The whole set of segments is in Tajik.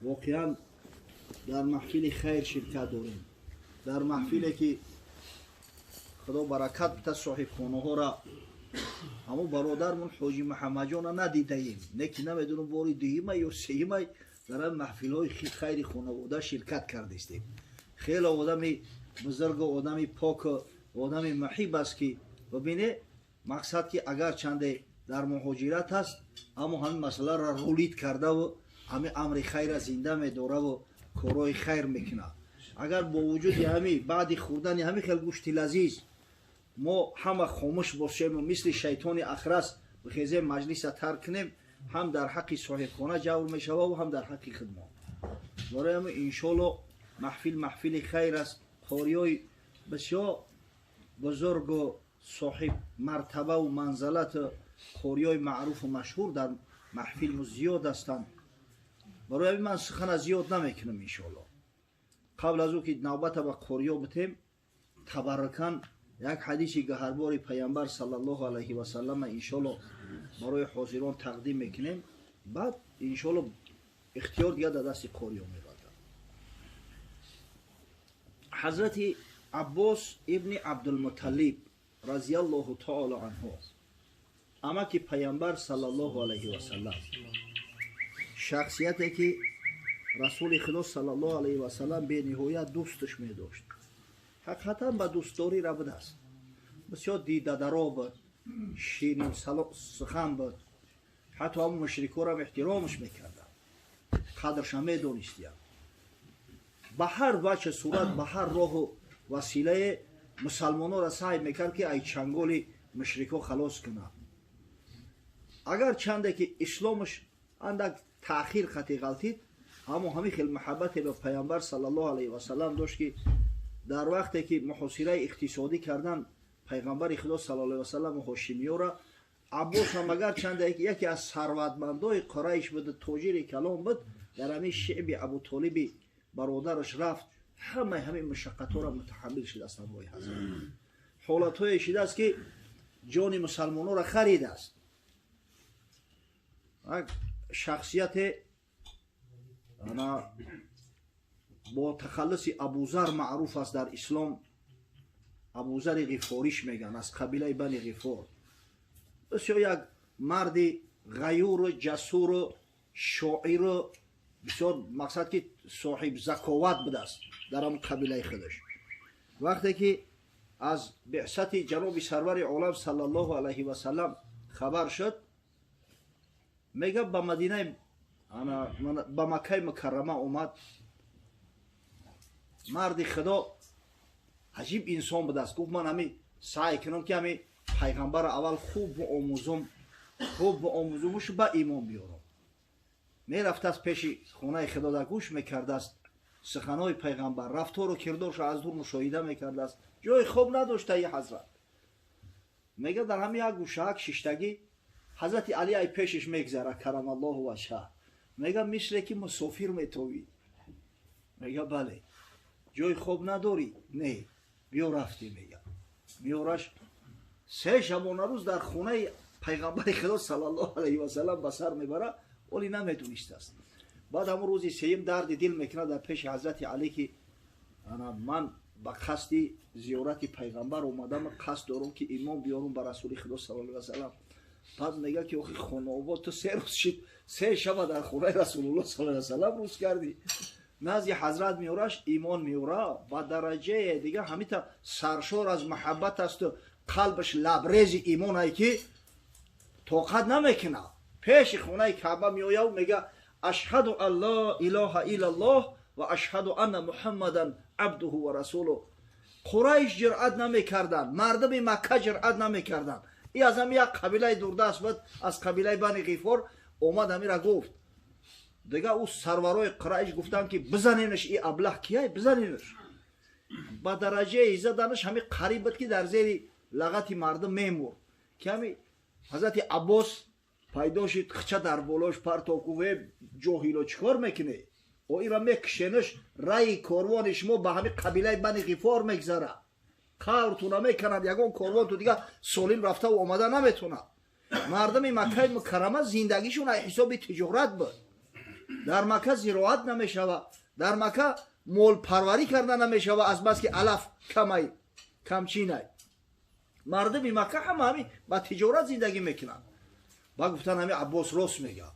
Воқеан дар маҳфили хайр ширкат дорем, дар маҳфиле ки худо баракат бита соҳибхонаҳоро. Ҳамо бародармон ҳоҷи Муҳаммадҷона надидаем, не ки намедонам бори дуюма ё сеюма дар ҳамин маҳфилҳои хайри хонавода ширкат кардистем. Хеле одами бузургу одами поку одами муҳиб аст, ки бибине, мақсад ки агар чанде дар муҳоҷират аст, аммо ҳамин масъаларо рулит кардаву ҳамин амри хайра зинда медораву корҳои хайр мекунад. Агар бо вуҷуди ҳами баъди хӯрдани ҳамин хел гӯшти лазиз мо ҳама хомӯш бошему мисли шайтони ахрас бихезем, маҷлиса тарк кунем, ҳам дар ҳаққи соҳибхона ҷавр мешававу ҳам дар ҳаққи хидмон. Барои ҳамин, иншоалло, маҳфил маҳфили хайр аст. Қориҳои бисёр бузургу соҳиб мартабаву манзалату қориҳои маъруфу машҳур дар маҳфил зиёд ҳастанд. Барои ҳамин ман сухана зиёд намекунам, иншоалло. Қабл аз ӯ ки навбата ба қориҳо битем, табаррукан як ҳадиси гаҳарбори Пайғамбар саллаллоҳу алайҳи васаллама, иншоалло, барои ҳозирон тақдим мекунем. Баъд, иншоалло, ихтиёр дигар дар дасти қориҳо мебардад. Ҳазрати Аббос ибни Абдулмуталлиб разиаллоҳу таоло анҳу, амаки Пайғамбар саллаллоҳу алайҳи васаллам, шахсияте ки Расули Худо саллаллоҳу алайҳи васаллам бениҳоят дӯсташ медошт, ҳақиқатан ба дӯстдорӣ рабудааст. Бисёр дидадаро буд, ширин сухан буд, ҳатто ҳамн мушрикорам эҳтиромаш мекарданд, қадрша медонистиянд. Ба ҳар вачҳ сурат, ба ҳар роҳу василае мусалмононро саъй мекард, ки ай чанголи мушрико халос кунад. Агар чанде ки исломаш андак таъхир қати ғалтид, аммо ҳамин хел муҳаббате ба Пайғамбар саллаллоҳу алайҳи васаллам дошт, ки дар вақте ки муҳосираи иқтисодӣ кардан Пайғамбари Худо саллаллоҳу алайҳи васаллам ҳошимиёра, Аббос ҳам агар чанде яке аз сарватмандои Қурайш буд, тоҷири калон буд, дар ҳамин шиъби Абутолиби бародараш рафт, ҳамаи ҳамин мушаққатҳоро мутаҳаммил шудааст. Ҳамроҳи ҳазрат ҳолатҳое шудааст, ки ҷони мусалмононро харидааст. Шахсияте бо тахаллуси Абузар маъруф аст дар ислом, Абузари Ғифориш мегӯянд, аз қабилаи Бани Ғифор. Бисёр як марди ғаюру ҷасуру шоиру бисёр, мақсад ки, соҳиб заковат будааст дар ҳамн қабилаи худаш. Вақте ки аз беъсати ҷаноби сарвари олам саллаллоҳу алайҳи васаллам хабар шуд, мега, ба Мадинаи, ба Маккаи Мукаррама омад. Марди Худо аҷиб инсон будааст. Гуфт: «Ман ҳами саъй кунам, ки ҳами Пайғамбарро аввал хуб биомӯзум, хуб биомӯзумушу ба имон биёрам». Мерафтааст пеши хонаи Худо, дар гӯш мекардааст суханҳои Пайғамбар, рафтору кирдоршо аз дур мушоҳида мекардааст. Ҷои хоб надошта и ҳазрат. Мега, дар ҳами як гӯшаак шиштагӣ, ҳазрати Али ай пешиш мегзара, карамаллоҳу ваҷҳа. Мега: «Мисле ки мусофир метовӣ». Мега: «Бале». «Ҷои хоб надорӣ?» «Не». «Биё, рафтӣ». Мега, меораш, 3 шабонарӯз дар хонаи Пайғамбари Худо саллаллоҳу алайҳи васаллам ба сар мебара, олӣ намедонистааст. Баъд ҳамон рӯзи сеюм дарди дил мекунад дар пеши ҳазрати Алӣ, ки ман ба қасди зиёрати Пайғамбар омадам, қасд дорам, ки имон биёрам ба Расули Худо саллаллоҳу алайҳи васаллам. Баъд мега, ки охи хонаобод, ту 3 рӯз шид, 3 шаба дар хонаи Расулуллоҳ саллаллоҳу алайҳи васаллам рӯз кардӣ. Назди ҳазрат меораш, имон меора ба дараҷае дига, ҳамита саршор аз муҳаббат асту қалбаш лабрези имонае, ки тоқат намекунад. Пеши хонаи Каъба меояв, мега: «Ашҳаду ан ла илоҳа иллаллоҳ ва ашҳаду анна Муҳаммадан абдуҳу ва расулуҳ». Қурайш ҷуръат намекарданд, мардуми Макка ҷуръат намекарданд. И аз ҳами як қабилаи дурдаст буд, аз қабилаи Бани Ғифор, омад, ҳамира гуфт. Дига ӯ сарварои Қурайш гуфтанд, ки бизаненаш, и аблаҳ кияй, бизаненаш. Ба дараҷаи заданаш ҳами қариб буд, ки дар зери лағати мардум мемурд, ки ҳами ҳазрати Аббос пайдо шид, хича дар болош партов, гуфт: «Э ҷоҳило, чӣ кор мекунӣ? О ира мекушенаш, раи корвони шумо ба ҳами қабилаи Бани Ғифор мегзара, қавртуна мекунад, ягон корвон ту дига солим рафтаву омада наметонад». Мардуми Маккаи Мукаррама зиндагишон ай ҳисоби тиҷорат буд. Дар Макка зироат намешава, дар Макка молпарварӣ карда намешава, аз бас ки алаф камай, камчинай. Мардуми Макка ҳама ҳами ба тиҷорат зиндагӣ мекунанд. Ба гуфтан, ҳами Аббос рост мега.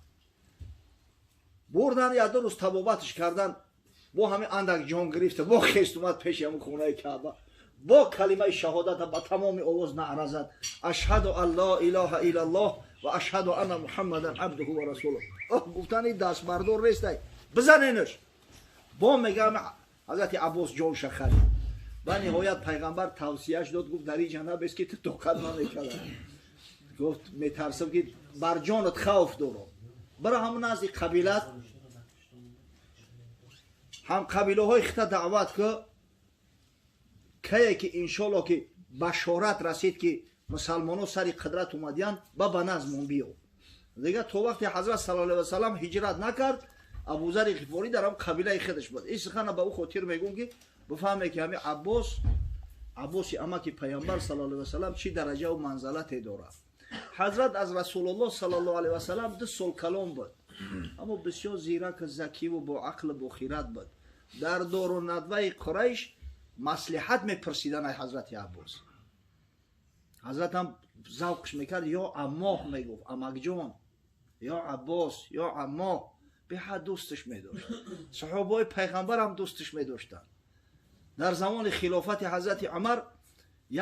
Бурдан, як ду рӯз табобаташ кардан, бо ҳами андак ҷон гирифта, бо хест омад пеши ҳамун хонаи Каъба, бо калимаи шаҳодата ба тамоми овоз наъра зад: «Ашҳаду ан ло илоҳа иллаллоҳ ва ашҳаду анна Муҳаммадан абдуҳу ва расулуҳ». Гуфтан, ин дастбардор нестай, бизаненаш. Бо мегам, ҳазрати Аббос ҷонша харид. Ба ниҳоят пайғамбар тавсияш дод, гуфт: «Дар ин ҷа набес, ки ту тоқат намекарда». Гуфт: «Метарсам, ки бар ҷонат хавф дорам. Бара ҳамун назди қабилат, ҳам қабилаҳои хита даъват ку. Кае ки иншолло ки башорат расид, ки мусалмоно сари қудрат омадиян, ба назмон биё». Дигар то вақте ҳазрат саллаллоҳу алайҳи васаллам ҳиҷрат накард, Абузари Ғифорӣ дар ҳам қабилаи худаш буд. Ин сухана ба ӯ хотир мегӯм, ки бифаҳме, ки ҳами Аббос, Аббоси амаки пайғамбар саллаллоҳу алайҳи васаллам, чӣ дараҷаву манзалате дорад. Ҳазрат аз Расулуллоҳ саллаллоҳу алайҳи васаллам 2 сол калон буд, аммо бисёр зирак, закиву боақлу бохират буд. Дар дору надваи Қурайш маслиҳат мепурсидан ай ҳазрати Аббос. Ҳазрат ҳам завқш мекард, ё аммоҳ мегуфт, амакҷон, ё Аббос, ё аммоҳ. Беҳад дӯсташ медошт. Саҳобаҳои пайғамбар ҳам дӯсташ медоштанд. Дар замони хилофати ҳазрати Умар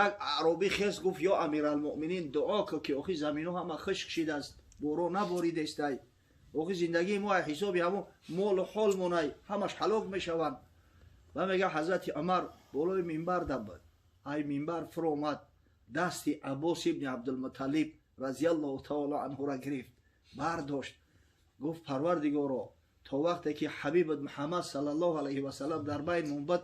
як аъробӣ хес, гуфт: «Ё амиралмуъминин, дуо кун, ки охи замино ҳама хушк шидааст, борон наборидестай. Охи зиндагии мо ҳисоби ҳамон молу ҳолмонай, ҳамаш ҳалок мешаванд». Ва мега, ҳазрати Умар болои минбар дабад, ай минбар фуромад, дасти Аббос ибни Абдулмуталлиб разиаллоҳу таоло анҳура гирифт, бардошт, гуфт: «Парвардигоро, то вақте ки ҳабибат Муҳаммад саллаллоҳу алайҳи васалам дар байн монбад,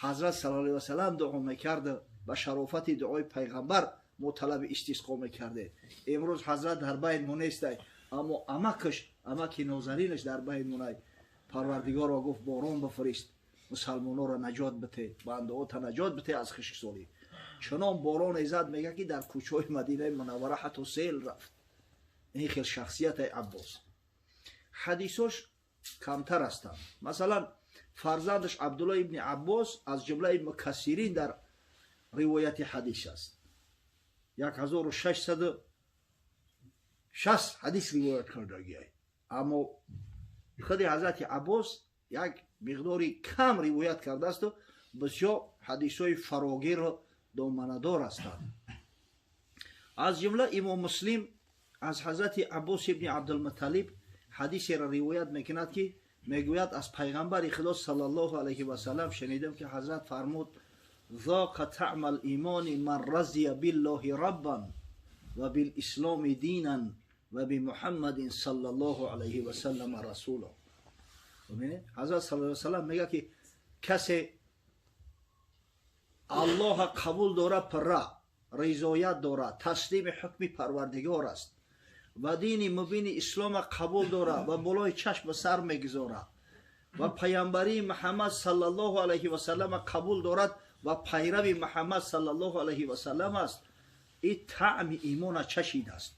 ҳазрат саллаллоҳу алайҳи васалам дуо мекард, ба шарофати дуои пайғамбар мо талаби истисқо мекардем. Имрӯз ҳазрат дар байн мо нестай, аммо амакаш, амаки нозаринаш дар байн монай. Парвардигоро, — гуфт, — борон бифирист, мусалмононро наҷот бите, бандаота наҷот бите аз хушксолӣ». Чунон бороне зад, мега, ки дар кӯчаҳои Мадинаи Мунаввара ҳатто сел рафт. Ин хел шахсиятай Аббос. Ҳадисош камтар ҳастанд. Масалан, фарзандаш Абдулло ибни Аббос аз ҷумлаи мукассирин дар ривояти ҳадис аст, 1660 ҳадис ривоят кардагиай. Аммо худи ҳазрати Аббос як миқдори кам ривоят кардаасту бисёр ҳадисҳои фарогиру доманадор ҳастанд. Аз ҷумла имом Муслим аз ҳазрати Аббос ибни Абдулмуталлиб ҳадисеро ривоят мекунад, ки мегӯяд: «Аз пайғамбари Худо саллаллоҳу алайҳи васалам шунидам, ки ҳазрат фармуд: ذاق طعم الإيمان من رضي بالله ربا وبالإسلام دينا وبمحمد صلى الله عليه وسلم رسولا». ҳазрат саллаллоҳу алайҳи васаллам мегӯяд, ки касе Аллоҳа қабул дора, пурра ризоят дорад, таслими ҳукми Парвардигор аст ва дини мубини ислома қабул дорад ва болои чашм сар мегузорад ва паямбарии Муҳаммад саллаллоҳу алайҳи васаллама қабул дорад ва пайрави Муҳаммад саллаллоҳу алайҳи васаллам аст, ин таъми имона чашидааст.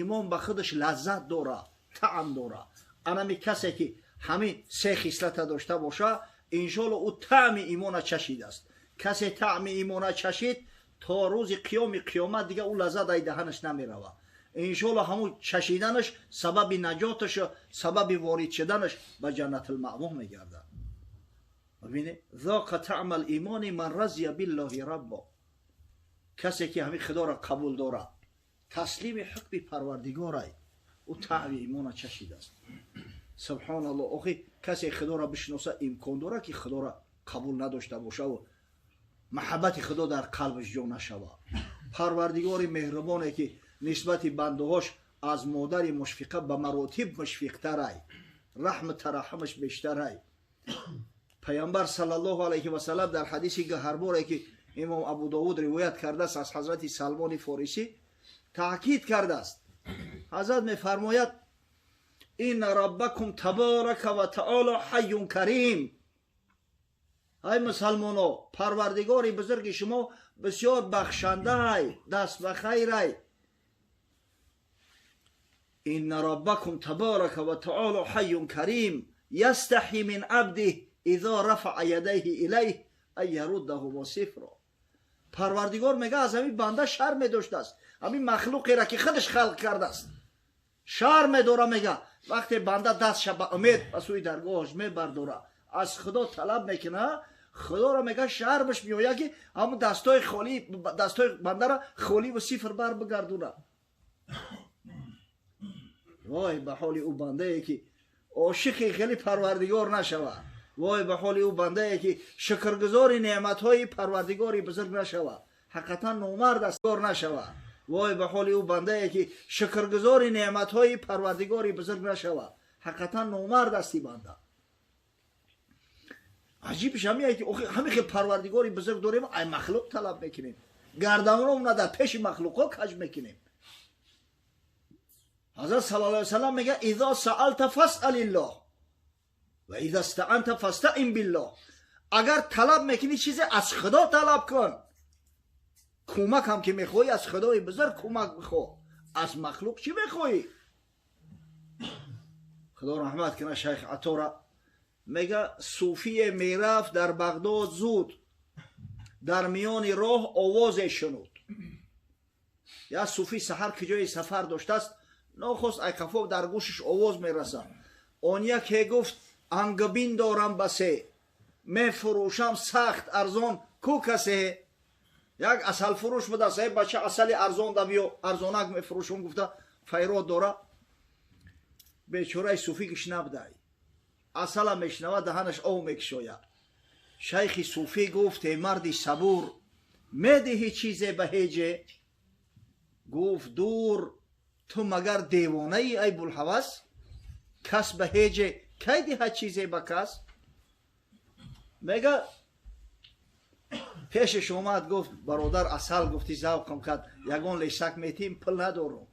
Имон ба худаш лаззат дора, таъм дора. Анами касе ки ҳамин се хислата дошта боша, иншоалло ӯ таъми имона чашидааст. Касе таъми имона чашид, то рӯзи қиёми қиёмат дига ӯ лаззат ай даҳанаш намерава. Иншоалло ҳамун чашиданаш сабаби наҷоташ, сабаби ворид шуданаш ба Ҷаннатулмаъво мегардад. Бибинед: ذاق طعم الإيمان من رضي بالله ربا. Касе ки ҳамин Худоро қабул дорад, таслими ҳукми Парвардигорай, ӯ таъми имона чашидааст. Субҳоналло! Охи касе Худоро бишиноса, имкон дорад, ки Худоро қабул надошта бошаву маҳаббати Худо дар қалбаш ҷо нашава? Парвардигори меҳрубоне, ки нисбати бандаҳош аз модари мушфиқа ба маротиб мушфиқтарай, раҳму тараҳумаш бештарай. Пайғамбар саллаллоҳу алайҳи васалам дар ҳадиси гаҳарборе, ки имом Абу Довуд ривоят кардааст аз ҳазрати Салмони Форисӣ, таъкид кардааст. Ҳазрат мефармояд: «إن ربكم تبارك وتعالى حي كريم». Ай мусалмоно, Парвардигори бузурги шумо бисёр бахшандаай, даст ба хайрай. إن ربكم تبارك وتعالى حي كريم يستحي من عبده إذا رفع يديه إليه أن يرده صفرا. پروردگار میگه از همین بنده شرم داشته است، همین مخلوقی را که خودش خلق کرده است شرم داره. میگه وقتی بنده دستش به امید به سوی درگاهش میبرداره، از خدا طلب میکنه، خدا را میگه شرمش میآید که همون دستای خالی، دستای بنده را خالی و صفر بر بگردونه. وای به حال او بنده ای که عاشق خیلی پروردگار نشود، وای به حال او بنده ای که شکرگزار نعمت‌های پروردگاری بزرگ نشود، حقیقتا نامرد است نشود. وای به حال او بنده ای که شکرگزار نعمت‌های پروردگاری بزرگ نشود، حقیقتا نامرد است بنده. عجیبش همیه که همین که پروردگاری بزرگ داریم ای مخلوق طلب میکنیم، گردنمون در پیش مخلوقا کج میکنیم. حضرت صلی الله علیه وسلم میگه اذا سألت فاسأل الله و اذا استعنت فاستعن بالله. اگر طلب میکنی چیزی از خدا طلب کن، کمک هم که میخوای از خدای بزرگ کمک بخوا، از مخلوق چی میخوای؟ خدا رحمت کنه شیخ عطا را، میگه صوفی میرفت در بغداد زود، در میان راه آواز شنود. یا صوفی سحر که جای سفر داشته است، ناخواست ای قفا در گوشش آواز میرسد. آن یکی گفت انگبین دارم بسه، میفروشم سخت ارزان کو کسه. یک عسل فروش بوده است، بچه عسل ارزان دا بیو ارزانک میفروشم گفته فیراد داره. بیچاره صوفی کش نبوده، عسل میشنوه دهنش آو میکشاید. شیخ صوفی گفت ای مرد صبور، میدهی چیزی به هیجه؟ گفت دور، تو مگر دیوانه ای ای بوالهوس؟ کس به هیجه کی دهد چیزی به کس؟ میگه پیشش اومد گفت برادر عسل گفتی ذوقم کرد، یگان لیسک میتیم پول ندارم.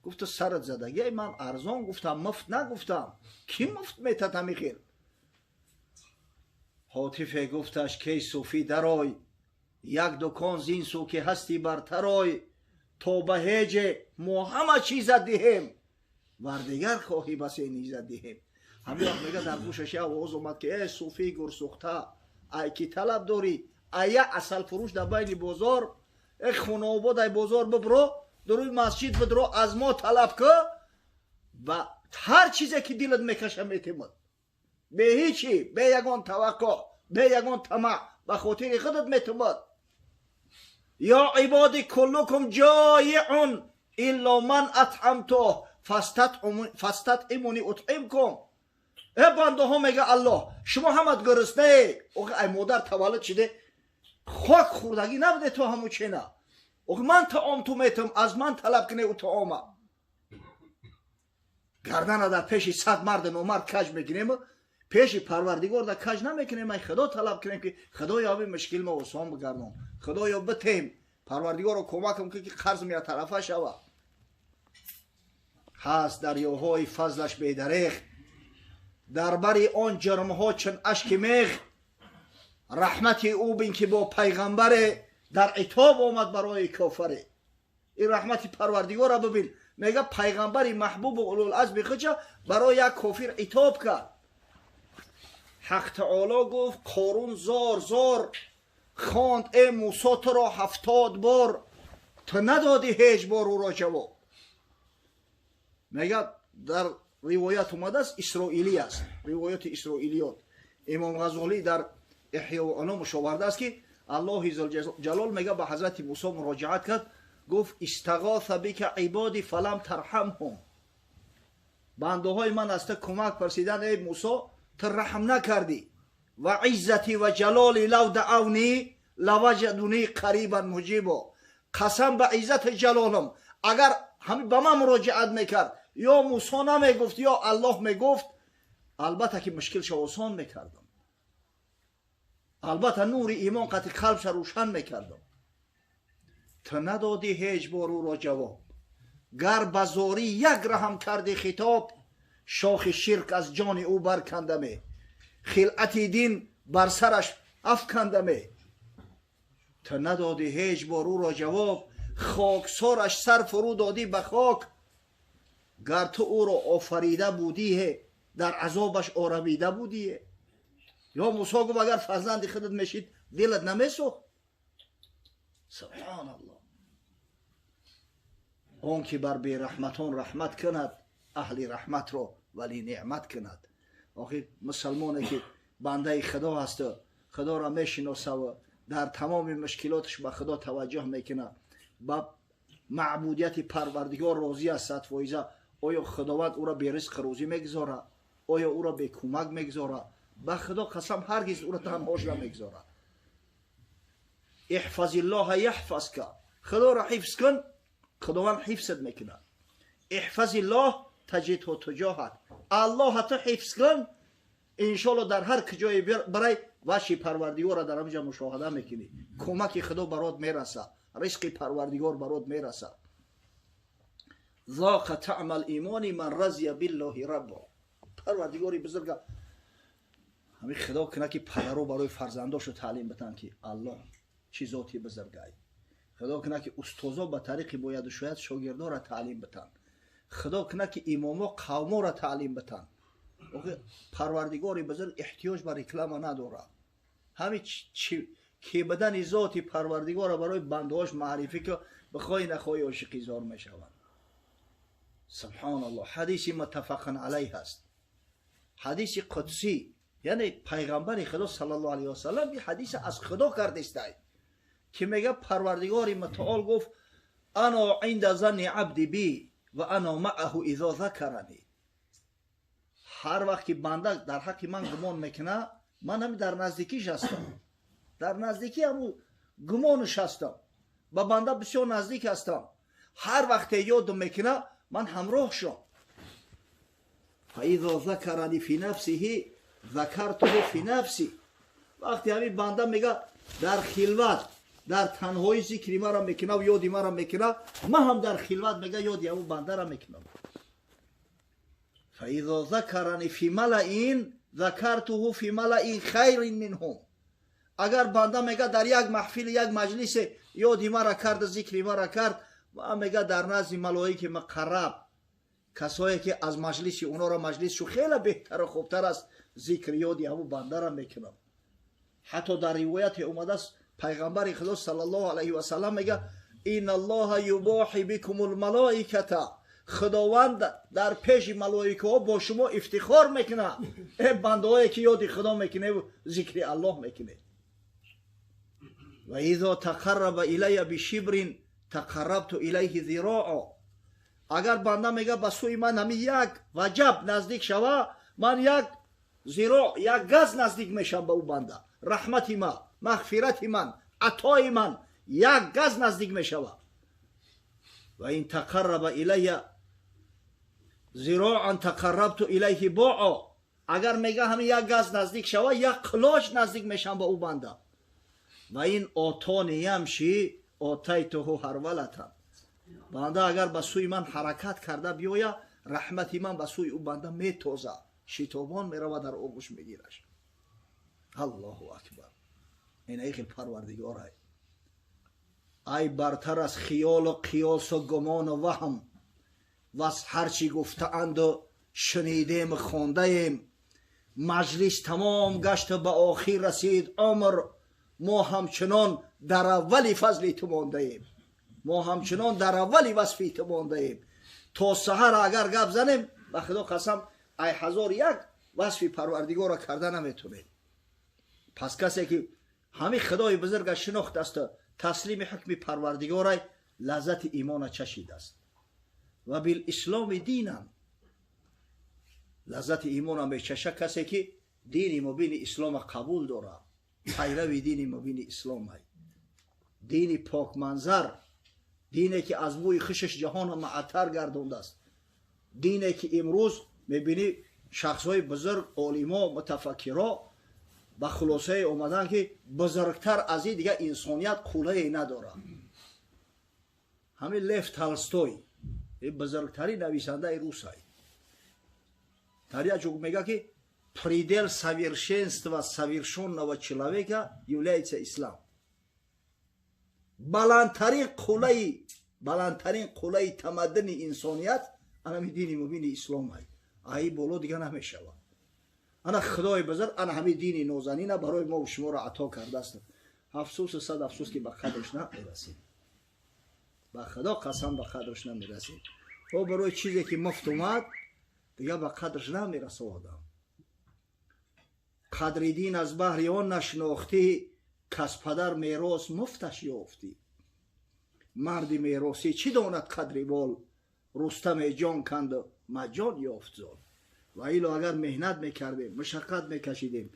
گفت تو سرت زدگی، من ارزان گفتم مفت نگفتم، کی مفت میتد همی خیر؟ هاتف گفتش کی صوفی درای، یک دکان زین سو که هستی برترای، تا به هیچ ما همه چیز دهیم، ور دیگر خواهی بس نیز دهیم. همین وقت میگه در گوشش آواز اومد که ای صوفی گرسوخته، ای کی طلب داری، ای عسل فروش در بین بازار، ای خانواد ای بازار ببرو، دروی مسجد بدرو، از ما طلب که و هر چیزی که دلت میکشه میتیمد، به هیچی، به یگان توقع، به یگان طمع، به خاطر خودت میتیمد. یا عبادی کلکم جایع الا من اطعمته فاستطعمونی اطعمکم. ای بنده ها میگه الله، شما همت گرسنه ای، ای مادر تولد شده خاک خوردگی نبوده تو همو چینه، من طعام تو میتم، از من طلب کنه او طعامه. گردن در پیش 100 مرد نامرد کج میکنیم، پیش پروردگار در کج نمیکنیم. ای خدا طلب کنیم که خدایا این مشکل ما آسان بگردان، خدایا بتیم، پروردگار رو کمکم که قرض می طرفه شوه. هست دریاهای فضلش بیدریغ، در بر آن جرمها چون اشک میغ، رحمت او بین که با پیغمبر در عتاب آمد برای کافره. این رحمت پروردگار را ببین، میگه پیغمبر محبوب و اولوالعزم خودش برای یک کافر عتاب کرد. حق تعالی گفت قارون زار زار خواند ای موسی تو را 70 بار، تو ندادی هیچ بار او را جواب. میگه در روایت اومده است، اسرائیلی است، روایت اسرائیلیات. امام غزالی در احیاء علومش آورده است که الله ذوالجلال میگه به حضرت موسی مراجعت کرد، گفت استغاث بک عبادی فلم ترحمهم. بنده های من از تو کمک پرسیدن ای موسی، تو رحم نکردی. و عزتی و جلالی لو دعونی لوجدونی قریبا مجیبا. قسم به عزت جلالم، اگر همین به من مراجعت میکرد، یا موسی نمیگفت یا الله میگفت، البته که مشکلش آسان میکردم، البته نور ایمان قطع قلبش روشن میکردم. تو ندادی هیچ بار او را جواب، گر بزاری یک رحم کردی خطاب، شاخ شرک از جان او برکندمه، خلعت دین بر سرش افکندمه. تو ندادی هیچ بار او را جواب، خاکسارش سر فرو دادی به خاک، Гар ту ӯро офарида будие, дар азобаш орамида будие. Ё Мусо гуфт, агар фарзанди худат мешид, дилат намесӯхт? Субҳоналлоҳ. Он ки бар бераҳматон раҳмат кунад, аҳли раҳматро вали неъмат кунад. Охир мусалмоне ки бандаи Худо ҳасту Худоро мешиносаву дар тамоми мушкилоташ ба Худо таваҷҷӯҳ мекунад, ба маъбудияти Парвардигор розӣ аст 100%, оё Худованд ӯро беризқ рӯзӣ мегузорад? Оё ӯро бекӯмак мегузорад? Ба Худо қасам, ҳаргиз ӯро танҳош намегузорад. احفظ الله يحفظك. Худоро ҳифз кун, Худованд ҳифзат мекунад. احفظ الله تجده تجاهك. Аллоҳа ту ҳифз кун, иншоалло дар ҳар куҷое барай, вачҳи Парвардигорро дар ҳамҷа мушоҳада мекунӣ. Кӯмаки Худо барот мерасад, ризқи Парвардигор барот мерасад. ذاق طعم الإيمان من رضي بالله ربا. Парвардигори бузурга, ҳамин Худо кунад, ки падаро барои фарзандошу таълим битанд, ки Аллоҳ чӣ зоти бузургай. Худо кунад, ки устозо ба тариқи бояду шояд шогирдоро таълим битанд. Худо кунад, ки имомо қавморо таълим битанд. Парвардигори бузург эҳтиёҷ ба реклама надорад. Ҳамин ки бидани зоти Парвардигорро барои бандаҳош маърифӣ ки бихоҳӣ нахоҳӣ ошиқизор мешаванд. Субҳоналлоҳ. Ҳадиси муттафақан алайҳ аст, ҳадиси қудсӣ, яъне пайғамбари Худо саллаллоҳу алайҳи васалам ин ҳадиса аз Худо кардистай, ки мега Парвардигори мутаол гуфт: أنا عند ظن عبدي بي وأنا معه إذا ذكرني. Ҳар вақт ки банда дар ҳаққи ман гумон мекуна, ман ҳами дар наздикиш ҳастам, дар наздикӣ ҳаму гумонаш ҳастам, ба банда бисёр наздик ҳастам. Ҳар вақте ёдум мекуна, ман ҳамроҳшам. فإذا ذكرني في نفسه ذكرته في نفسي. Вақте ҳамин банда мега дар хилват, дар танҳоӣ зикри маро мекуна, ёди маро мекуна, ман ҳам дар хилват мега ёди ҳамун бандара мекунам. فإذا ذكرني في ملإ ذكرته في ملإ خير منهم. Агар банда мега дар як маҳфили, як маҷлисе ёди мара кард, зикри мара кард, ман мега дар назди малоики муқарраб, касое ки аз маҷлиси онора маҷлисшу хеле беҳтару хубтар аст, зикри ёди ҳамун бандара мекунам. Ҳатто дар ривояте омадааст, пайғамбари Худо саллаллоҳу алайҳи васалам мега: إن الله يباهي بكم الملائكة. Худованд дар пеши малоикаҳо бо шумо ифтихор мекунад, э бандаҳое ки ёди Худо мекуневу зикри Аллоҳ мекунед. وإذا تقرب إلي بشبر تقربت إليه ذراعا. Агар банда мега ба сӯи ман ҳами як ваҷаб наздик шава, ман як зироъ, як газ наздик мешавам ба ӯ банда. Раҳмати ман, мағфирати ман, атои ман як газ наздик мешавад. وإن تقرب إلي ذراعا تقربت إليه باعا. Агар мега ҳами як газ наздик шава, як қулоч наздик мешавам ба ӯ банда. وإن أتاني يمشي أتيته هرولة. Банда агар ба сӯи ман ҳаракат карда биёя, раҳмати ман ба сӯи ӯ банда метоза, шитобон мерава, дар оғӯш мегираш. Аллоҳу акбар! Ин хел Парвардигорай. Ай бартар аз хиёлу қиёсу гумону ваҳм, ваз ҳарчи гуфтаанду шунидем, хондаем. Маҷлис тамом гашту ба охир расид умр, мо ҳамчунон дар аввали фазли ту мондаем, мо ҳамчунон дар аввали васфи ту мондаем. То саҳар агар гап занем, ба Худо қасам, ай ҳазор як васфи Парвардигорро карда наметонем. Пас касе ки ҳамин Худои бузурга шинохтасту таслими ҳукми Парвардигорай, лаззати имона чашидааст. وبالإسلام دينا. Лаззати имона мечаша касе ки дини мубини ислома қабул дорад, пайрави дини мубини исломай, дини покманзар, дине ки аз бӯи хушаш ҷаҳонро муаттар гардондааст, дине ки имрӯз мебинӣ шахсҳои бузург, олимо, мутафаккиро ба хулосае омаданд, ки бузургтар аз ин дигар инсоният қуллае надорад. Ҳамин Лев Толстой, бузургтарин нависандаи русай, дар як ҷо мега, ки предел совершенства совершенного человека является ислам. Баландтарин қуллаи тамаддуни инсоният Ана дини мубини ислом ай. Ай боло дига намешава. Ана худои бузург ана ҳами дини нозанина барои мо ва шуморо ато кардааст. Афсӯсу сад афсӯс ки ба қадрш намерасем. Ба худо қасам ба қадрш намерасем. О барои чизе ки муфт омад, дига ба қадрш намераса одам. Қадри дин аз баҳри он нашинохтӣ, кас падар мерос муфташ ёфтӣ. Марди меросӣ чӣ донад қадри бол, Рустаме ҷон канду маҷон ёфт зол. Ва ило агар меҳнат мекардем, мушаққат мекашидем,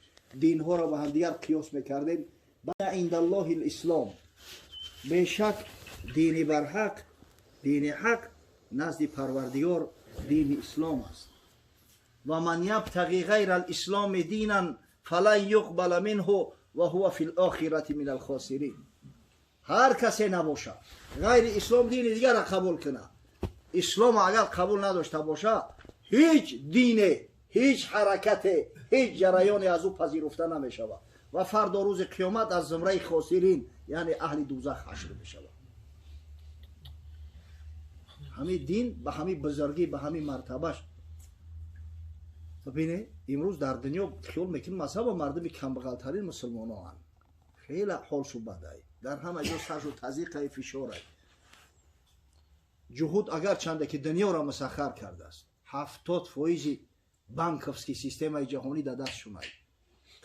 динҳоро ба ҳамдигар қиёс мекардем, ба индаллоҳи лислом, бешак дини барҳақ, дини ҳақ назди Парвардигор дини ислом аст. Ва ман ябтағи ғайра лисломи динан фалан юқбала минҳу ва ҳува фи лохирати мин алхосирин. Ҳар касе набошад ғайри ислом дини дигарро қабул кунад, ислом агар қабул надошта бошад, ҳеҷ дине, ҳеҷ ҳаракате, ҳеҷ ҷараёне аз ӯ пазируфта намешавад ва фардо рӯзи қиёмат аз зумраи хосирин, яъне аҳли дузах ҳашр мешавад. Ҳамин дин ба ҳамин бузургӣ, ба ҳамин мартабаш. Бибине, имрӯз дар дунё хиёл мекунем мазҳаба мардуми камбағалтарин мусулмоноанд. Хеле ҳолшу бадай. Дар ҳама ҷо саршу тазиқай, фишорай. Ҷуҳуд агарчанде ки дунёро мусаххар кардааст, 70% банковский системаи ҷаҳонӣ дар даст шунай.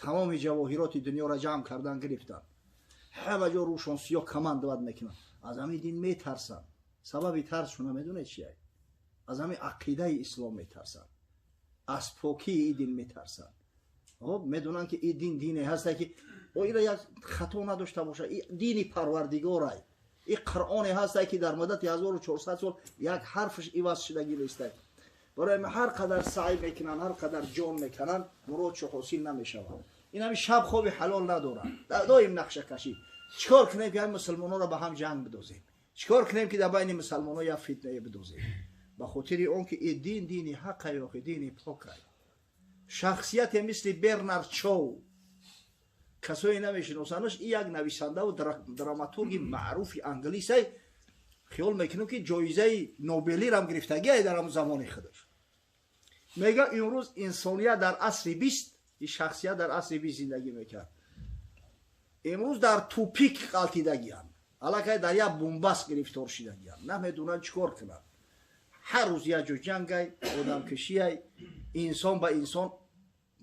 Тамоми ҷавоҳироти дунёро ҷамъ кардан гирифтанд. Ҳама ҷо рӯшон сиёҳ командовать мекунанд. Аз ҳамин дин метарсанд. Сабаби тарсшуна медонед чия? Аз ҳамин ақидаи ислом метарсанд. Аз покии ин дин метарсанд. Медонанд ки ин дин дине ҳаста ки ира як хато надошта бошад. Ин дини Парвардигорай. Ин Қуръоне ҳаста ки дар муддати 1400 сол як ҳарфаш иваз шудагӣ неста. Барои ҳар қадар саъй мекунанд, ҳар қадар ҷон мекунанд, муродшо ҳосил намешавад. Ин ҳами шаб хоби ҳалол надоранд. Доим нақшакашӣ. Чикор кунем ки ҳами мусулмонҳоро ба ҳам ҷанг бидозем? Чикор кунем ки дар байни мусулмонҳо як фитнае бидозем? Ба хотири он ки ин дин дини ҳаққай, охи дини покай. Шахсияте мисли Бернард Шоу, касое намешиносанаш, ин як нависандаву драматурги маъруфи англисай, хиёл мекунем ки ҷоизаи Нобелирам гирифтагиай дар ҳамон замони худаш. Мега имрӯз инсоният дар асри 20, ин шахсият дар асри 20 зиндагӣ мекард. Имрӯз дар тупик қалтидагианд. Аллакай дар як бунбаст гирифтор шидагианд. Намедонанд чӣ кор кунанд. Ҳар рӯз як ҷо ҷангай, одамкушиай, инсон ба инсон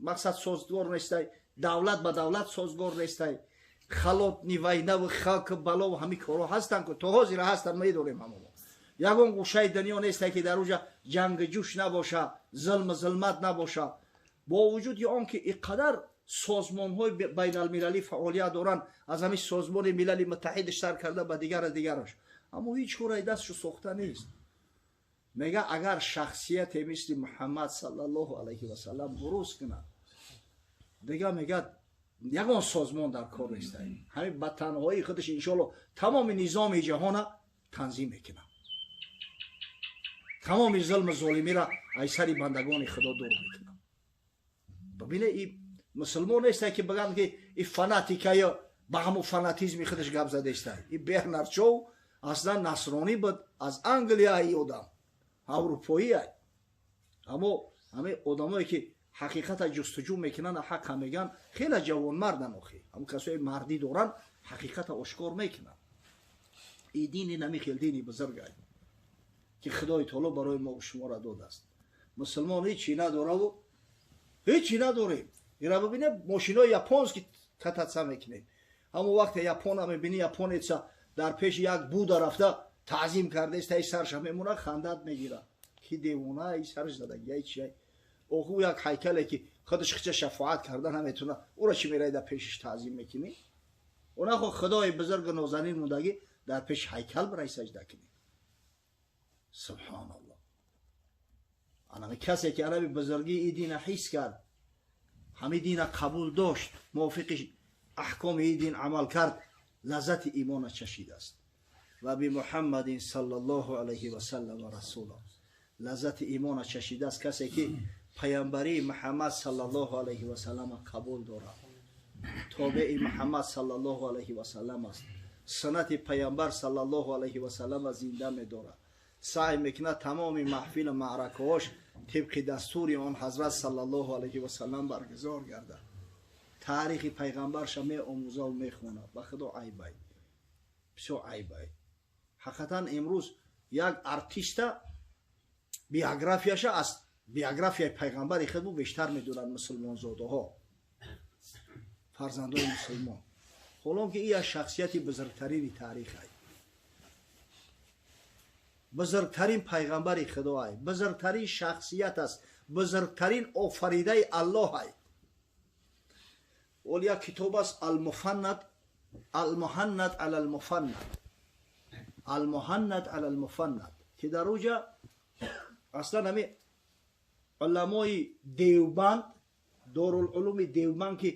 мақсад созгор нестай, давлат ба давлат созгор нестай. Холодный война ву хок балову ҳамин корҳо ҳастанд, ки то ҳозира ҳастанд, медорем ҳамамо. Ягон гӯшаи дунё нестай ки дар уҷа ҷанги ҷӯш набоша, зулму зулмат набоша. Бо вуҷуди он ки ин қадар созмонҳои байналмилалӣ фаъолият доранд, аз ҳамин созмони Милали Муттаҳидаш сар карда ба дигара дигараш, аммо ҳеҷ кораи дастшу сохта нест. Мега агар шахсияте мисли Муҳаммад саллаллоҳу алайҳи васаллам буруз кунад, дига мегӯяд ягон созмон дар кор нестай. Ҳамин ба танҳоии худаш иншоалло тамоми низоми ҷаҳона танзим мекунад. Тамоми зулму золимиро аз сари бандагони худо дур мекунад. Бибине, ин мусулмон нестай ки бигӯянд ки ин фанатикая ба ҳамон фанатизми худаш гап задестай. Ин Бернард Шоу аслан насронӣ буд, аз Англия ин одам, аврупоӣ. Аммо ҳамин одамое ки ҳақиқата ҷустуҷӯ мекунанд, ҳаққа мегӯянд, хеле ҷавонмарданд охи. Ҳамон касое мардӣ доранд, ҳақиқата ошкор мекунанд. Ин дини нами хел дини бузургай ки Худои Таоло барои мо шуморо додааст. Мусулмон ҳечи надораву ҳечи надорем. Ира бибине, мошинои японский кататься мекунем. Ҳамон вақте япона мебини, японеца дар пеши як Буда рафта таъзим кардааст, таи сарша мемонад, хандат мегирад. Ки девона, и сарш задагиай чиай? Оху як ҳайкале ки худаш хича шафоат карда наметавонад, ӯро чӣ мераи дар пешиш таъзим мекунӣ? Онахо Худои бузургу нозанин мондагӣ дар пеши ҳайкал бирай саҷда кунӣ. Субҳоналлоҳ. Анами касе ки анаби бузургии ин дина ҳис кард, ҳамин дина қабул дошт, мувофиқи аҳкоми ин дин амал кард, лаззати имона чашидааст. Ва би Муҳаммадин саллаллоҳу алайҳи васаллам расула. Лаззати имона чашидааст касе ки паямбарии Муҳаммад саллаллоҳу алайҳи васаллам қабул дорад, тобеи Муҳаммад саллаллоҳу алайҳи васаллам аст, суннати паямбар саллаллоҳу алайҳи васаллам зинда медорад, саъй мекунад тамоми маҳфилу маъракаҳош тибқи дастури он ҳазрат саллаллоҳу алайҳи васаллам баргузор гардад. Таърихи пайғамбарша меомӯзаву мехонад. Ба худо айбай, бисёр айбай. Ҳақиқатан имрӯз як артиста биографияша аз биографияи пайғамбари худ бештар медонанд мусулмонзодаҳо, фарзандои мусулмон. Ҳолон ки ин як шахсияти бузургтарини таърих ай, бузургтарин пайғамбари худо ай, бузургтарин шахсият аст, бузургтарин офаридаи аллоҳ ай. Ол як китоб аст, Алмуфаннад, Алмуҳаннад ала алмуфаннад, Алмуҳаннад ала алмуфаннад, ки дар уҷа аслан ҳами уламои Девбанд, Дорулулуми Девбанд, ки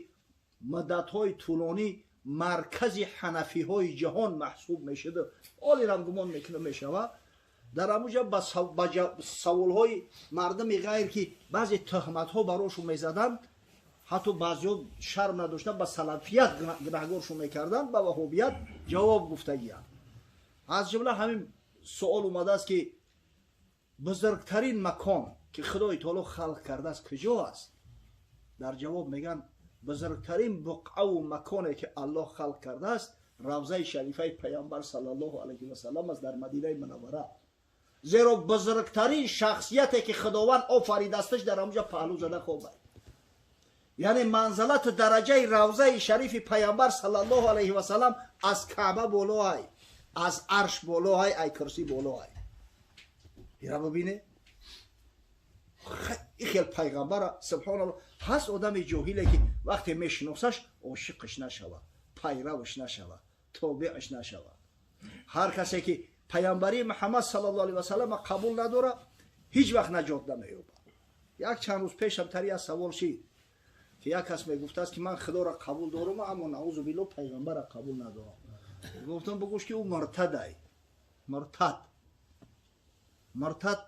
муддатҳои тӯлонӣ маркази ҳанафиҳои ҷаҳон маҳсуб мешуд, олирам гумон мекунам мешавад, дар ҳамуҷа ба саволҳои мардуми ғайр, ки баъзе тӯҳматҳо барошон мезаданд, ҳатто баъзеҳо шарм надоштанд, ба салафият гунаҳгоршон мекарданд, ба ваҳобият ҷавоб гуфтагиянд. Аз ҷумла ҳамин суол омадааст, ки бузургтарин макон, ки Худои таоло халқ кардааст, куҷо аст? Дар ҷавоб мегӯянд: бузургтарин буқъаву маконе, ки Аллоҳ халқ кардааст, равзаи шарифаи Паямбар саллаллоҳу алайҳи васаллам аст дар Мадинаи Мунаввара, зеро бузургтарин шахсияте, ки Худованд офаридасташ, дар ҳамуҷа паҳлӯ зада хобад. Яъне манзалату дараҷаи равзаи шарифи Паямбар саллаллоҳу алайҳи васаллам аз Каъба болоай, аз арш болоай, ай курсӣ болоай. Ира бибине, и хел пайғамбара, субҳоналло, ҳаст одами ҷоҳиле, ки вақте мешиносаш, ошиқаш нашава, пайраваш нашава, тобеаш нашава? Ҳар касе, ки паямбарии Муҳаммад саллаллоҳу алайҳи васаллама қабул надора, ҳеҷ вақт наҷот намеёбад. Як чанд рӯз пешам тари як савол шид, ки як кас мегуфтааст, ки ман Худоро қабул дорам, аммо, наузу билло, пайғамбарро қабул надорам. Гуфтам: бугӯш, ки ӯ муртадай. Муртад, муртад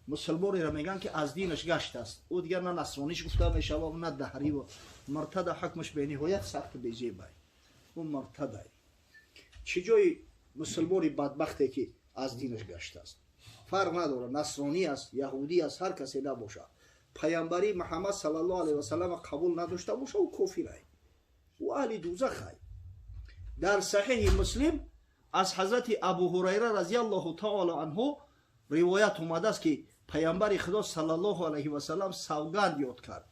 мусулмонеро мегӯянд, ки аз динаш гаштааст. Ӯ дигар на насрониш гуфта мешава, на даҳрив. Муртада ҳукмаш бениҳоят сахту безебай, ӯ муртадай. Чӣ ҷои мусулмони бадбахте, ки аз динаш гаштааст, фарқ надорад, насронӣ аст, яҳудӣ аст, ҳар касе набошад, паямбарии Муҳаммад саллаллоҳу алайҳи васаллама қабул надошта боша, ӯ кофирай, ӯ аҳли дузахай. Дар Саҳиҳи Муслим аз ҳазрати Абу Ҳурайра разиаллоҳу таоло анҳу ривоят омадааст, ки паямбари Худо саллаллоҳу алайҳи васаллам савганд ёд кард: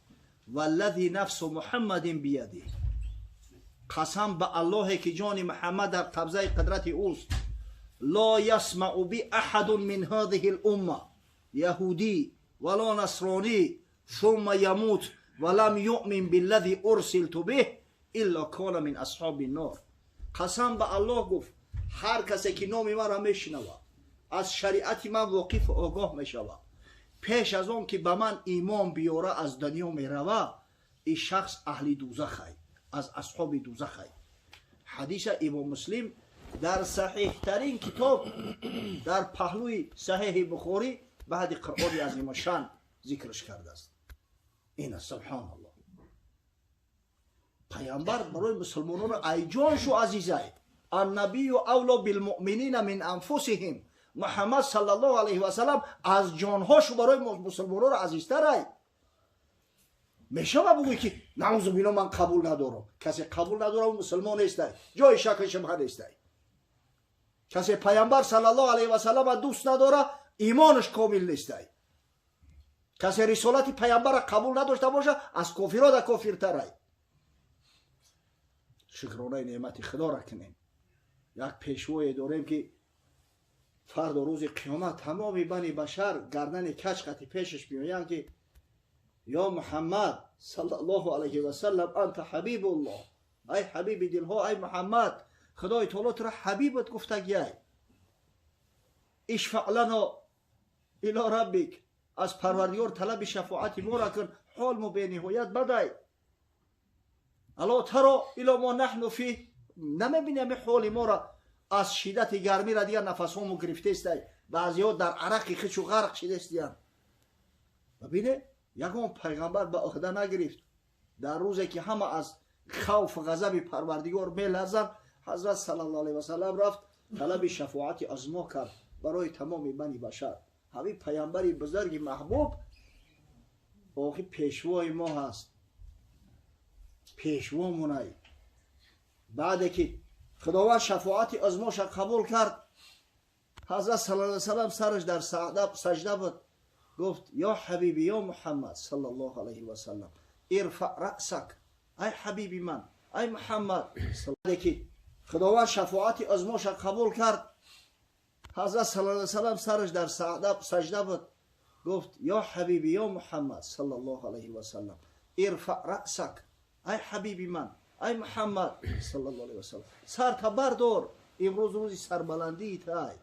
валлази нафсу Муҳаммадин биядиҳ, қасам ба Аллоҳе, ки ҷони Муҳаммад дар қабзаи қудрати ӯст, ло ясмау би аҳадун мин ҳадиҳи лумма яҳудӣ вало насронӣ сумма ямут ва лам юъмин биллади урсилту биҳ илла кона мин асҳоби нор. Қасам ба Аллоҳ, гуфт, ҳар касе, ки номи маро мешунавад, аз шариати ман воқифу огоҳ мешавад, пеш аз он ки ба ман имон биёра аз дунё мерава, ин шахс аҳли дузахай, аз асҳоби дузахай. Ҳадиса Имом Муслим дар саҳиҳтарин китоб дар паҳлӯи Саҳиҳи Бухорӣ баъди Қуръони азимашан зикраш кардааст. Ина, субҳоналлоҳ, паямбар барои мусулмонон айҷоншу азизай. Аннабию авло билмуъминина мин анфусиҳим. Муҳаммад саллаллоҳу алайҳи васаллам аз ҷонҳошу барои мусулмонон азизтарай. Мешава бугӯй, ки наузу билло, ман қабул надорам? Касе қабул надорам, мусулмон нестай, ҷои шакли шубҳа нестай. Касе паямбар саллаллоҳу алайҳи васаллама дӯст надора, имонаш комил нестай. Касе рисолати паямбарра қабул надошта боша, аз кофирода кофиртарай. Шукронаи неъмати Худоро кунем, як пешвое дорем, ки фардо рӯзи қиёмат тамоми бани башар гардани кач қати пешаш биёянд, ки ё Муҳаммад саллаллоҳу алайҳи васаллам, анта ҳабибуллоҳ, ай ҳабиби дилҳо, ай Муҳаммад, Худои таоло туро ҳабибат гуфтагиай, ишфаъ лано ило раббик, аз Парвардигор талаби шафоати моро кун, ҳолмо бениҳоят бадай. Ало таро ило мо наҳну фи, намебини ами ҳоли моро? Аз шиддати гармира дигар нафасҳомо гирифтаистай, баъзеҳо дар арақи хичу ғарқ шидаистиянд. Бибине, ягон пайғамбар ба ӯҳда нагирифт. Дар рӯзе, ки ҳама аз хавфу ғазаби Парвардигор меларзанд, ҳазрат саллаллоҳу алайҳи васаллам рафт, талаби шафоати аз мо кард. барои тамоми бани башар. Ҳамин паямбари бузурги маҳбуб охи пешвои мо ҳаст, пешвомонай. Баъде ки худованд шафоати узмоша қабул кард, ҳазрат саллаллоҳу алайҳи васаллам сараш дар сажда буд, гуфт: ё ҳабиби, ё Муҳаммад саллаллоҳу алайҳи васаллам, ирфа раъсак, ай ҳабиби ман, ай Муҳаммад. Баъде ки худованд шафоати узмоша қабул кард, ҳазрат саллаллоҳу алайҳи васаллам сараш дар сажда буд, гуфт: ё ҳабиби, ё Муҳаммад саллаллоҳу алайҳи васаллам, ирфа раъсак, ай ҳабиби ман, ай Муҳаммад саллаллоҳу алайҳи васаллам, сарта бардор, имрӯз рӯзи сарбаландии тай,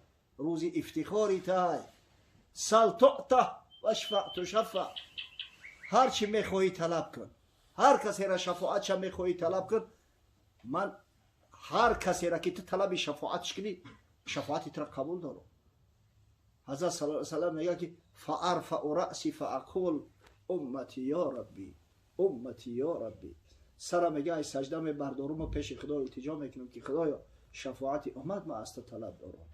рӯзи ифтихори тай, сал туъта вашфа тушаффа, ҳар чӣ мехоҳӣ талаб кун, ҳар касера шафоатша мехоҳӣ талаб кун, ман ҳар касера ки ту талаби шафоатш кунӣ, шафоати тура қабул дорам. Ҳазрат саллаллоҳу алайҳи васаллам мегӯяд ки фаарфау раъси фаақул уммати ё рабби, уммати ё рабби. Сара мега ай сажда мебардорум ва пеши худо илтиҷо мекунам ки худоё, шафоати уммат ма аз ту талаб дорам.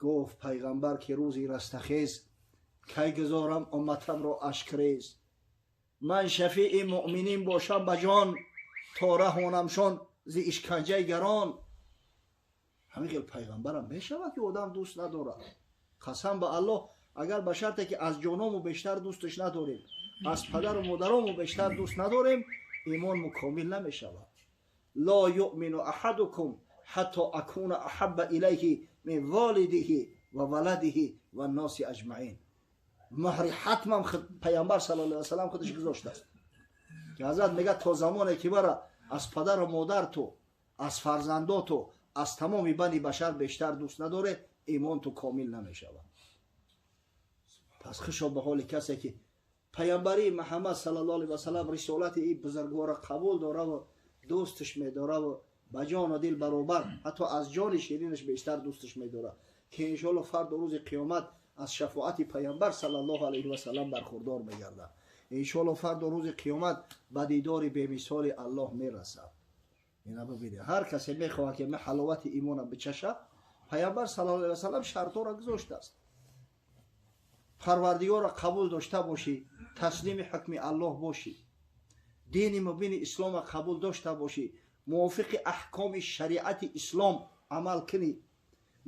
Гуфт пайғамбар ки рӯзи растахез кай гузорам умматамро ашкрез, ман шафеи муъминин бошам ба ҷон, то раҳонамшон зи ишканҷаи гарон. Ҳамин хел пайғамбарам мешавад ки одам дӯст надорад. Қасам ба Аллоҳ, агар ба шарте ки аз ҷоному бештар дӯсташ надорем, аз падару модарому бештар дӯст надорем, имонму комил намешавад. Ло юъмину аҳадукум ҳатто акуна аҳабба илайҳи мин волидиҳи ва валадиҳи ва носи аҷмаин. Муҳри ҳатмам пайғамбар саллаллоҳу алайҳи васаллам худаш гузоштааст ки ҳазрат мегӯяд то замоне ки мара аз падару модарту, аз фарзандоту, аз тамоми бани башар бештар дӯст надоре, имон ту комил намешавад. Пас хушо ба ҳоли касе ки паямбарии Муҳаммад саллаллоҳу алайҳи васаллам, рисолати ин бузургворро қабул дораву дӯсташ медораву ба ҷону дил баробар, ҳатто аз ҷони ширинаш бештар дӯсташ медорад, ки иншоалло фардо рӯзи қиёмат аз шафоати паямбар саллаллоҳу алайҳи васаллам бархурдор мегардад. Иншоалло фардо рӯзи қиёмат ба дидори бемисоли Аллоҳ мерасад. Ина бибинед, ҳар касе мехоҳад ки ҳаловати имона бичашад, паямбар саллаллоҳу алайҳи васаллам шартҳоро гузоштааст. Парвардигорро қабул дошта бошӣ, таслими ҳукми Аллоҳ бошӣ, дини мубини исломро қабул дошта бошӣ, мувофиқи аҳкоми шариати ислом амал кунӣ,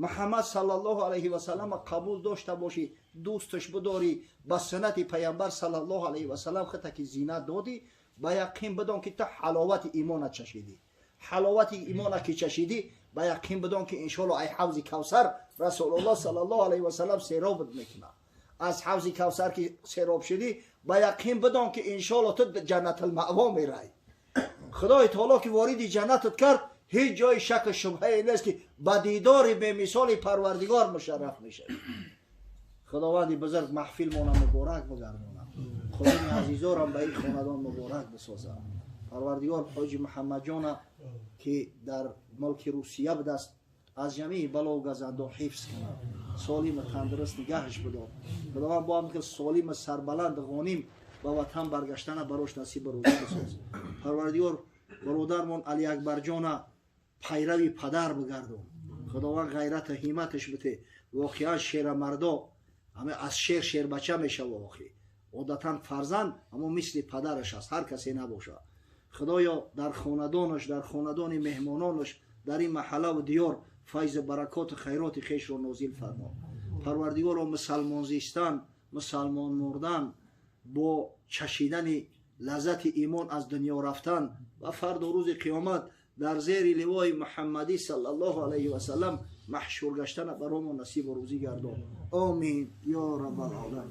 Муҳаммад саллаллоҳу алайҳи васалламро қабул дошта бошӣ, дӯсташ бидорӣ, ба суннати паямбар саллаллоҳу алайҳи васаллам худта ки зинат додӣ, ба яқин бидон ки ту ҳаловати имона чашидӣ. Ҳаловати имона ки чашидӣ, ба яқин бидон ки иншоалло ай ҳавзи Кавсар Расулуллоҳ саллаллоҳу алайҳи васаллам серобат мекунад. Аз ҳавзи Кавсар ки сероб шудӣ, ба яқин бидон ки иншоалло ту ҷаннатулмаъво мерай. Худои таоло ки вориди ҷаннатат кард, ҳеҷ ҷои шаку шубҳае нест ки ба дидори бемисоли Парвардигор мушарраф мешавӣ. Худованди бузург маҳфилмона муборак бигардонад, худои азизорам ба ин хонадон муборак бисозад. Парвардигор ҳоҷи Муҳаммадҷона ки дар мулки Русия будааст, аз ҷамеи балову газандо ҳифз кунад, солиму тандуруст нигаҳаш бидор. Худованд бо ҳам солиму сарбаланд ғоним ба ватан баргаштана барош насибу рӯзӣ бисоз. Парвардигор бародармон Алиакбарҷона пайрави падар бигардон. Худованд ғайрату ҳимматаш бите. Воқеан шерамардо ҳаме аз шер шербача мешава. Охи одатан фарзанд ҳамо мисли падараш аст, ҳар касе набошад. Худоё, дар хонадонаш, дар хонадони меҳмононаш, дар ин маҳаллаву диёр файзу баракоту хайроти хешро нозил фармо. Парвардигоро, мусалмон зистан, мусалмон мурдан, бо чашидани лаззати имон аз дунё рафтан ва фардо рӯзи қиёмат дар зери ливои Муҳаммадӣ саллаллоҳу алайҳи васаллам маҳшур гаштана баромон насибу рӯзӣ гардон. Омин ё раббал оламин.